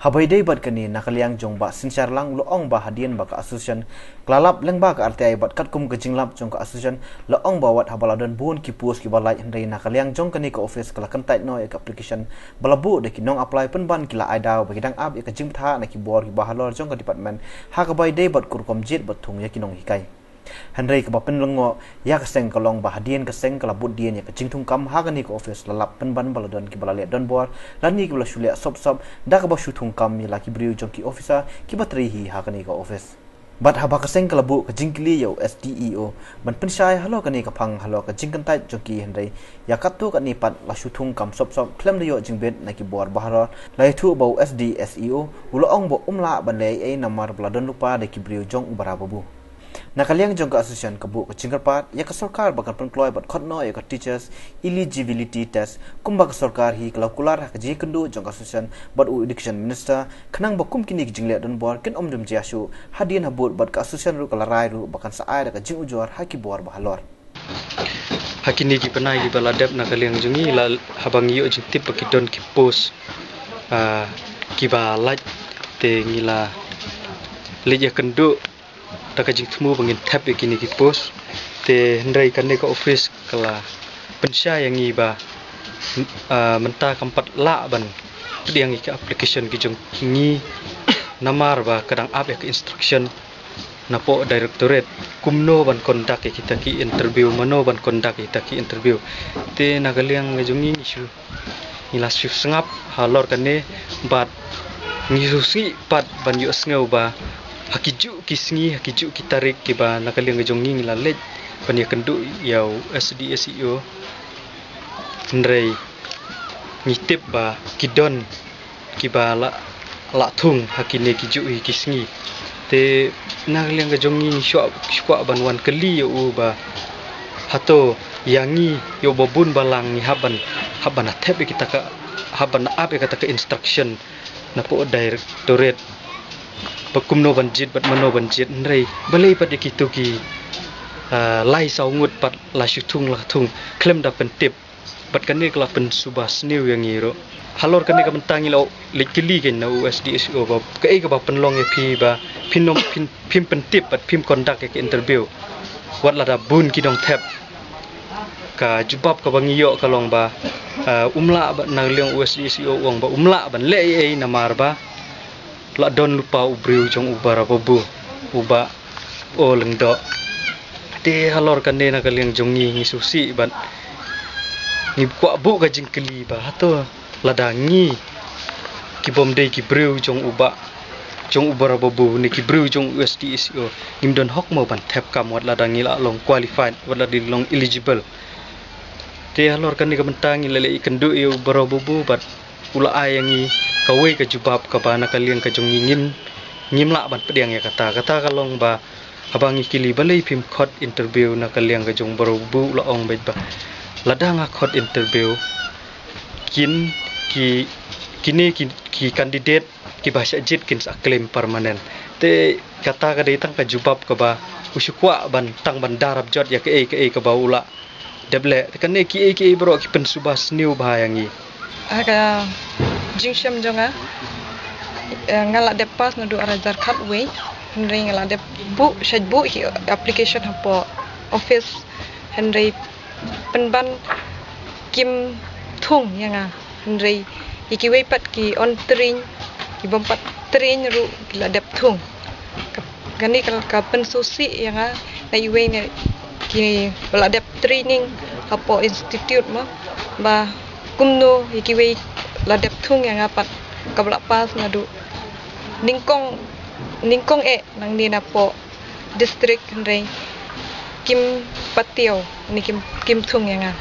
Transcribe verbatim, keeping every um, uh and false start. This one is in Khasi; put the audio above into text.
Haba ïadei bad kane, na ka liang jong Bah Synshar Lang u la ong ba hadien ba ka association ka la lap lyngba ka R T I bad katkum ka jinglap jong ka association, la ong ba wat haba la don bun ki post kiba lait, hynrei na ka liang jong kane ka office ka la kyntait noh ïa ka application ba la buh da ki nong apply, pynban ki la ai daw ba ki dang ap ïa ka jingbthah na ki bor kiba halor jong ka department ha kaba ïadei bad ka rukom jied bad thung ïa ki nonghikai. Hynrei kaba pynlyngngoh ïa ka seng ka long ba hadien ka seng ka la bud dien ïa ka jingthungkam ha kane ka office, la lap pynban ba la don kiba la leh donbor lane kiba la shu leh sop sop da kaba shu thungkam ïa la ki briew jong ki officer kiba trei hi ha kane ka office. Bad haba ka seng ka la buh ka jingkylli ïa u S D E O ban pynshai halor kane ka phang halor ka jingkyntait jong ki, hynrei ïa katto katne pat la shu thungkam sop sop khlem da ïoh jingbit na ki bor bahalor. La ïathuh ba u S D S E O u la ong ba um lah ban leh ei ei namar ba la don lypa da ki briew jong u Bara Babu. Na ka liang jong ka association ka buh ka jingkyrpad ïa ka sorkar ba kan pynkloi bad khot noh ïa ka teachers eligibility test kumba ka sorkar hi ka la kular ha ka jingïakynduh jong ka association bad u education minister, khnang ba kum kine ki jingleh donbor kin ym don jia shuh hadien habud, bad ka association ruh ka la rai ruh ba kan sa ai da ka jingujor ha ki bor bahalor. Ha kine ki bnai kiba la dep, na ka liang jong ngi la, haba ngi ïoh jingtip ba ki don ki post, ah, kiba lait, te ngi la leit ïakynduh da ka jingthmu ba ngin thep ïa kine ki post. Te hynrei kane ka office ka la pynshai ïa ngi ba, ah, mynta kam pat lah ban pdiang ïa ki application ki jong ngi namar ba ka dang ap ïa ka instruction napoh directorate kumno ban conduct ïa kita ki interview, mano ban conduct ïa kita ki interview. Te na ka liang ka jong ngi, ngi shu, ngi la shu sngap halor kane, bad ngi shu sih pat ban ïohsngew ba ha ki juh ki sngi, ha ki juh ki tarik kiba na ka liang ka jong ngi ngi la leit ban ïakynduh ïa u S D S E O, hynrei ngi tip ba ki don kiba la, la thung ha kine ki juh hi ki sngi. Te na ka liang ka jong ngi ngi shu, shu kwah ban wan kylli ïa u ba hato ïa ngi, ïa u ba bun balang ngi hap ban, hap ban thep ïa kita ka, hap ban ap ïa kata ka instruction napoh directorate ba kumno ban jied bad mano ban jied, hynrei balei pat ïa kito ki, ah, lai saw ngut pat la shu thung, la thung khlem da pyntip. Bad kane ka la pynsuba sniew ïa ngi ruh. Halor kane ka bynta ngi la leit kylli kein na u S D S E O ba kaei kaba pynlong ïa phi ba phin ym, phin, phim pyntip bad phim conduct ïa ka interview wat lada bun ki nongthep. Ka jubab kaba ngi ïoh ka long ba, ah, um lah, ba na ka liang u S D S E O u ong ba um lah ban leh ei ei namar ba la don lypa u briew jong u Bara Babu, u Bah Lyngdoh. Te halor kane na ka liang jong ngi ngi shu sih bad ngi kwah buh ka jingkylli ba hato lada ngi ki bym dei ki briew jong u Bah, jong u Bara Babu ne ki briew jong u S D S E O, ngim don hok mo ban thep kam wat lada ngi la long qualified, wat lada ngi long eligible. Te halor kane ka bynta ngi la leit ïakynduh ïa u Bara Babu bad u la ai ïa ngi kawei ka jubab kaba na ka liang ka jong ngi ngim, ngim lah ban pdiang ïa kata. Kata ka long ba haba ngi kylli balei phim khot interview na ka liang ka jong u Bara Babu, u la ong beit ba lada nga khot interview, kin ki, kine ki, ki candidate kiba shah jied kin sa claim permanent. Te kata ka dei tang ka jubab kaba u shu kwah ban, tang ban darap jot ïa kaei kaei kaba u la dep leh. Te kane kiei kiei baroh ki pynsuba sniew bha ïa ngi. Ha ka jingshem jong nga, eh, nga la dep pass naduh ar hajar khatwei, hynrei nga la dep buh, shait buh ki application hapoh office, hynrei pynban kim thung ïa nga, hynrei ïa kiwei pat ki on training, ki bym pat training ruh ki la dep thung. Ka, kane ka, ka pynsngewsih ïa nga na iwei na kiba la dep training hapoh institute mo, ba kumno ïa kiwei la dep thung ïa nga pat, kaba la pass naduh nyngkong, nyngkong eh nangne napoh district, hynrei kim pat ïoh ne kim, kim thung ïa nga.